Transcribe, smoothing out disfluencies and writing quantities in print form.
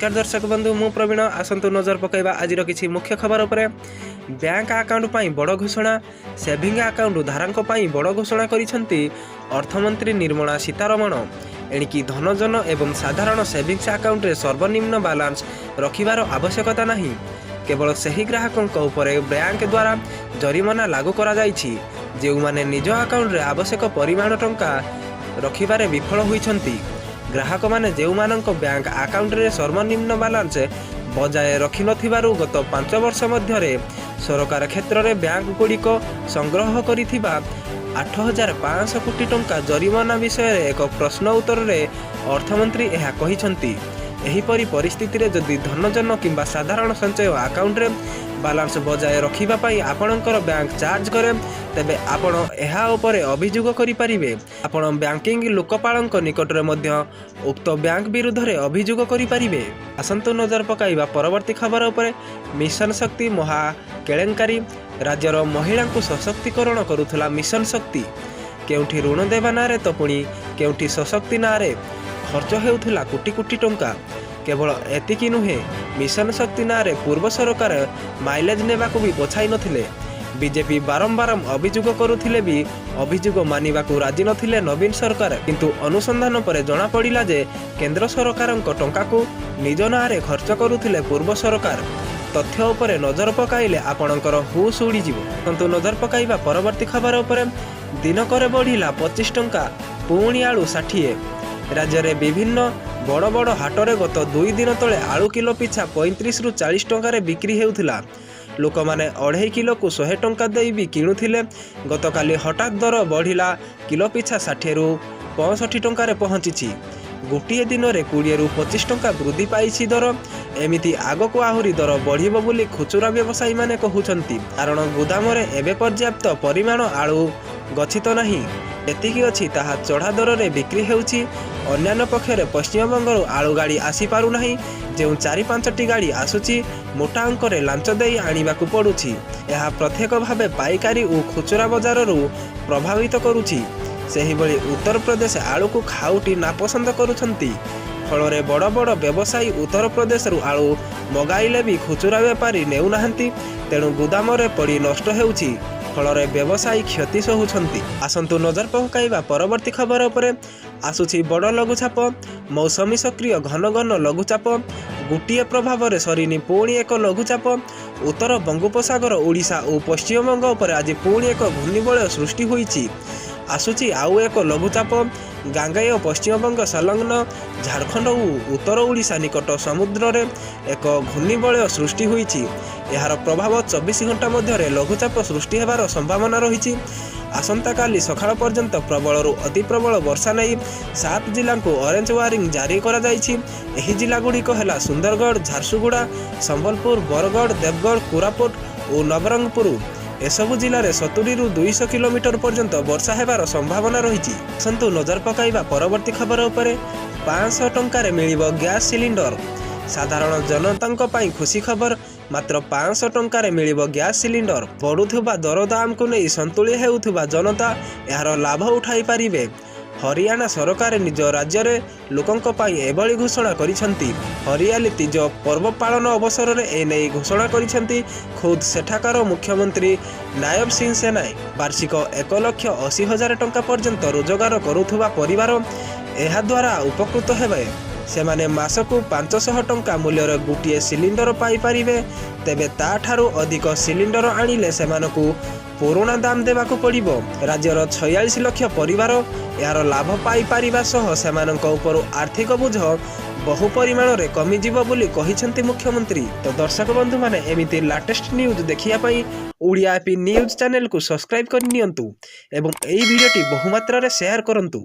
ନମସ୍କାର ଦର୍ଶକ ବନ୍ଧୁ, ମୁଁ ପ୍ରବୀଣ। ଆସନ୍ତୁ ନଜର ପକାଇବା ଆଜିର କିଛି ମୁଖ୍ୟ ଖବର ଉପରେ। ବ୍ୟାଙ୍କ ଆକାଉଣ୍ଟ ପାଇଁ ବଡ଼ ଘୋଷଣା। ସେଭିଂ ଆକାଉଣ୍ଟ ଧାରକଙ୍କ ପାଇଁ ବଡ଼ ଘୋଷଣା କରିଛନ୍ତି ଅର୍ଥମନ୍ତ୍ରୀ ନିର୍ମଳା ସୀତାରମଣ। ଏଣିକି ଧନଜନ ଏବଂ ସାଧାରଣ ସେଭିଂସ୍ ଆକାଉଣ୍ଟରେ ସର୍ବନିମ୍ନ ବାଲାନ୍ସ ରଖିବାର ଆବଶ୍ୟକତା ନାହିଁ। କେବଳ ସେହି ଗ୍ରାହକଙ୍କ ଉପରେ ବ୍ୟାଙ୍କ ଦ୍ୱାରା ଜରିମାନା ଲାଗୁ କରାଯାଇଛି, ଯେଉଁମାନେ ନିଜ ଆକାଉଣ୍ଟରେ ଆବଶ୍ୟକ ପରିମାଣ ଟଙ୍କା ରଖିବାରେ ବିଫଳ ହୋଇଛନ୍ତି। ଗ୍ରାହକମାନେ ଯେଉଁମାନଙ୍କ ବ୍ୟାଙ୍କ ଆକାଉଣ୍ଟରେ ସର୍ବନିମ୍ନ ବାଲାନ୍ସ ବଜାୟ ରଖିନଥିବାରୁ ଗତ 5 ବର୍ଷ ମଧ୍ୟରେ ସରକାର କ୍ଷେତ୍ରରେ ବ୍ୟାଙ୍କଗୁଡ଼ିକ ସଂଗ୍ରହ କରିଥିବା 8500 କୋଟି ଟଙ୍କା ଜରିମାନା ବିଷୟରେ ଏକ ପ୍ରଶ୍ନ ଉତ୍ତରରେ ଅର୍ଥମନ୍ତ୍ରୀ ଏହା କହିଛନ୍ତି। ଏହିପରି ପରିସ୍ଥିତିରେ ଯଦି ଧନଜନ କିମ୍ବା ସାଧାରଣ ସଞ୍ଚୟ ଆକାଉଣ୍ଟରେ ବାଲାନ୍ସ ବଜାୟ ରଖିବା ପାଇଁ ଆପଣଙ୍କର ବ୍ୟାଙ୍କ ଚାର୍ଜ କରେ, ତେବେ ଆପଣ ଏହା ଉପରେ ଅଭିଯୋଗ କରିପାରିବେ। ଆପଣ ବ୍ୟାଙ୍କିଂ ଲୋକପାଳଙ୍କ ନିକଟରେ ମଧ୍ୟ ଉକ୍ତ ବ୍ୟାଙ୍କ ବିରୁଦ୍ଧରେ ଅଭିଯୋଗ କରିପାରିବେ। ଆସନ୍ତୁ ନଜର ପକାଇବା ପରବର୍ତ୍ତୀ ଖବର ଉପରେ। ମିଶନ ଶକ୍ତି ମହା କେଳେଙ୍କାରୀ। ରାଜ୍ୟର ମହିଳାଙ୍କୁ ସଶକ୍ତିକରଣ କରୁଥିଲା ମିଶନ ଶକ୍ତି। କେଉଁଠି ଋଣ ଦେବା ନାଁରେ ତ ପୁଣି କେଉଁଠି ସଶକ୍ତି ନାଁରେ ଖର୍ଚ୍ଚ ହେଉଥିଲା କୋଟି କୋଟି ଟଙ୍କା। କେବଳ ଏତିକି ନୁହେଁ, ମିଶନ ଶକ୍ତି ନାଁରେ ପୂର୍ବ ସରକାର ମାଇଲେଜ ନେବାକୁ ବି ପଛାଇ ନଥିଲେ। ବିଜେପି ବାରମ୍ବାର ଅଭିଯୋଗ କରୁଥିଲେ ବି ଅଭିଯୋଗ ମାନିବାକୁ ରାଜି ନଥିଲେ ନବୀନ ସରକାର। କିନ୍ତୁ ଅନୁସନ୍ଧାନ ପରେ ଜଣାପଡ଼ିଲା ଯେ କେନ୍ଦ୍ର ସରକାରଙ୍କ ଟଙ୍କାକୁ ନିଜ ନାଁରେ ଖର୍ଚ୍ଚ କରୁଥିଲେ ପୂର୍ବ ସରକାର। ତଥ୍ୟ ଉପରେ ନଜର ପକାଇଲେ ଆପଣଙ୍କର ହୁସ୍ ଉଡ଼ିଯିବ। କିନ୍ତୁ ନଜର ପକାଇବା ପରବର୍ତ୍ତୀ ଖବର ଉପରେ। ଦିନକରେ ବଢ଼ିଲା 25 ଟଙ୍କା, ପୁଣି ଆଳୁ 60। ରାଜ୍ୟରେ ବିଭିନ୍ନ ବଡ଼ ବଡ଼ ହାଟରେ ଗତ 2 ଦିନ ତଳେ ଆଳୁ କିଲୋ ପିଛା 35ରୁ 40 ଟଙ୍କାରେ ବିକ୍ରି ହେଉଥିଲା। ଲୋକମାନେ ଅଢ଼େଇ କିଲୋକୁ 100 ଟଙ୍କା ଦେଇ ବି କିଣୁଥିଲେ। ଗତକାଲି ହଠାତ୍ ଦର ବଢ଼ିଲା, କିଲୋ ପିଛା 60ରୁ 65 ଟଙ୍କାରେ ପହଞ୍ଚିଛି। ଗୋଟିଏ ଦିନରେ 20ରୁ 25 ଟଙ୍କା ବୃଦ୍ଧି ପାଇଛି ଦର। ଏମିତି ଆଗକୁ ଆହୁରି ଦର ବଢ଼ିବ ବୋଲି ଖୁଚୁରା ବ୍ୟବସାୟୀମାନେ କହୁଛନ୍ତି। କାରଣ ଗୋଦାମରେ ଏବେ ପର୍ଯ୍ୟାପ୍ତ ପରିମାଣ ଆଳୁ ଗଚ୍ଛିତ ନାହିଁ। ଯେତିକି ଅଛି, ତାହା ଚଢ଼ା ଦରରେ ବିକ୍ରି ହେଉଛି। ଅନ୍ୟାନ୍ୟ ପକ୍ଷରେ ପଶ୍ଚିମବଙ୍ଗରୁ ଆଳୁ ଗାଡ଼ି ଆସିପାରୁନାହିଁ। ଯେଉଁ ଚାରି ପାଞ୍ଚଟି ଗାଡ଼ି ଆସୁଛି, ମୋଟା ଅଙ୍କରେ ଲାଞ୍ଚ ଦେଇ ଆଣିବାକୁ ପଡ଼ୁଛି। ଏହା ପ୍ରତ୍ୟକ୍ଷ ଭାବେ ପାଇକାରୀ ଓ ଖୁଚୁରା ବଜାରରୁ ପ୍ରଭାବିତ କରୁଛି। ସେହିଭଳି ଉତ୍ତରପ୍ରଦେଶ ଆଳୁକୁ ଖାଉଟି ନାପସନ୍ଦ କରୁଛନ୍ତି। ଫଳରେ ବଡ଼ ବଡ଼ ବ୍ୟବସାୟୀ ଉତ୍ତରପ୍ରଦେଶରୁ ଆଳୁ ମଗାଇଲେ ବି ଖୁଚୁରା ବେପାରୀ ନେଉନାହାନ୍ତି। ତେଣୁ ଗୋଦାମରେ ପଡ଼ି ନଷ୍ଟ ହେଉଛି। ଫଳରେ ବ୍ୟବସାୟୀ କ୍ଷତି ସହୁଛନ୍ତି। ଆସନ୍ତୁ ନଜର ପକାଇବା ପରବର୍ତ୍ତୀ ଖବର ଉପରେ। ଆସୁଛି ବଡ଼ ଲଘୁଚାପ। ମୌସମୀ ସକ୍ରିୟ, ଘନ ଘନ ଲଘୁଚାପ। ଗୋଟିଏ ପ୍ରଭାବରେ ସରିନି, ପୁଣି ଏକ ଲଘୁଚାପ। ଉତ୍ତର ବଙ୍ଗୋପସାଗର, ଓଡ଼ିଶା ଓ ପଶ୍ଚିମବଙ୍ଗ ଉପରେ ଆଜି ପୁଣି ଏକ ଘୂର୍ଣ୍ଣିବଳୟ ସୃଷ୍ଟି ହୋଇଛି। ଆସୁଛି ଆଉ ଏକ ଲଘୁଚାପ। ଗାଙ୍ଗେୟ ପଶ୍ଚିମବଙ୍ଗ ସଂଲଗ୍ନ ଝାଡ଼ଖଣ୍ଡ ଓ ଉତ୍ତର ଓଡ଼ିଶା ନିକଟ ସମୁଦ୍ରରେ ଏକ ଘୂର୍ଣ୍ଣିବଳୟ ସୃଷ୍ଟି ହୋଇଛି। ଏହାର ପ୍ରଭାବ 24 ଘଣ୍ଟା ମଧ୍ୟରେ ଲଘୁଚାପ ସୃଷ୍ଟି ହେବାର ସମ୍ଭାବନା ରହିଛି। ଆସନ୍ତାକାଲି ସକାଳ ପର୍ଯ୍ୟନ୍ତ ପ୍ରବଳରୁ ଅତି ପ୍ରବଳ ବର୍ଷା ନେଇ ସାତ ଜିଲ୍ଲାଙ୍କୁ ଅରେଞ୍ଜ ୱାର୍ଣ୍ଣିଂ ଜାରି କରାଯାଇଛି। ଏହି ଜିଲ୍ଲାଗୁଡ଼ିକ ହେଲା ସୁନ୍ଦରଗଡ଼, ଝାରସୁଗୁଡ଼ା, ସମ୍ବଲପୁର, ବରଗଡ଼, ଦେବଗଡ଼, କୋରାପୁଟ ଓ ନବରଙ୍ଗପୁର। ଏସବୁ ଜିଲ୍ଲାରେ 70ରୁ 200 କିଲୋମିଟର ପର୍ଯ୍ୟନ୍ତ ବର୍ଷା ହେବାର ସମ୍ଭାବନା ରହିଛି। ଆସନ୍ତୁ ନଜର ପକାଇବା ପରବର୍ତ୍ତୀ ଖବର ଉପରେ। 500 ଟଙ୍କାରେ ମିଳିବ ଗ୍ୟାସ୍ ସିଲିଣ୍ଡର। ସାଧାରଣ ଜନତାଙ୍କ ପାଇଁ ଖୁସି ଖବର। ମାତ୍ର 500 ଟଙ୍କାରେ ମିଳିବ ଗ୍ୟାସ୍ ସିଲିଣ୍ଡର। ବଢ଼ୁଥିବା ଦରଦାମକୁ ନେଇ ସନ୍ତୁଳି ହେଉଥିବା ଜନତା ଏହାର ଲାଭ ଉଠାଇ ପାରିବେ। ହରିୟାଣା ସରକାର ନିଜ ରାଜ୍ୟରେ ଲୋକଙ୍କ ପାଇଁ ଏଭଳି ଘୋଷଣା କରିଛନ୍ତି। ହରିୟାଲି ତିଜ ପର୍ବ ପାଳନ ଅବସରରେ ଏନେଇ ଘୋଷଣା କରିଛନ୍ତି ଖୋଦ୍ ସେଠାକାର ମୁଖ୍ୟମନ୍ତ୍ରୀ ନାୟବ ସିଂ ସୈନି। ବାର୍ଷିକ 1,80,000 ଟଙ୍କା ପର୍ଯ୍ୟନ୍ତ ରୋଜଗାର କରୁଥିବା ପରିବାର ଏହାଦ୍ୱାରା ଉପକୃତ ହେବେ। ସେମାନେ ମାସକୁ 500 ଟଙ୍କା ମୂଲ୍ୟର ଗୋଟିଏ ସିଲିଣ୍ଡର ପାଇପାରିବେ। ତେବେ ତାଠାରୁ ଅଧିକ ସିଲିଣ୍ଡର ଆଣିଲେ ସେମାନଙ୍କୁ ପୁରୁଣା ଦାମ ଦେବାକୁ ପଡ଼ିବ। ରାଜ୍ୟର 46 ଲକ୍ଷ ପରିବାର ଏହାର ଲାଭ ପାଇପାରିବା ସହ ସେମାନଙ୍କ ଉପରୁ ଆର୍ଥିକ ବୋଝ ବହୁ ପରିମାଣରେ କମିଯିବ ବୋଲି କହିଛନ୍ତି ମୁଖ୍ୟମନ୍ତ୍ରୀ। ତ ଦର୍ଶକ ବନ୍ଧୁମାନେ, ଏମିତି ଲାଟେଷ୍ଟ ନ୍ୟୁଜ୍ ଦେଖିବା ପାଇଁ ଓଡ଼ିଆ ଆପି ନ୍ୟୁଜ୍ ଚ୍ୟାନେଲକୁ ସବସ୍କ୍ରାଇବ୍ କରିନିଅନ୍ତୁ ଏବଂ ଏହି ଭିଡ଼ିଓଟି ବହୁମାତ୍ରାରେ ସେୟାର କରନ୍ତୁ।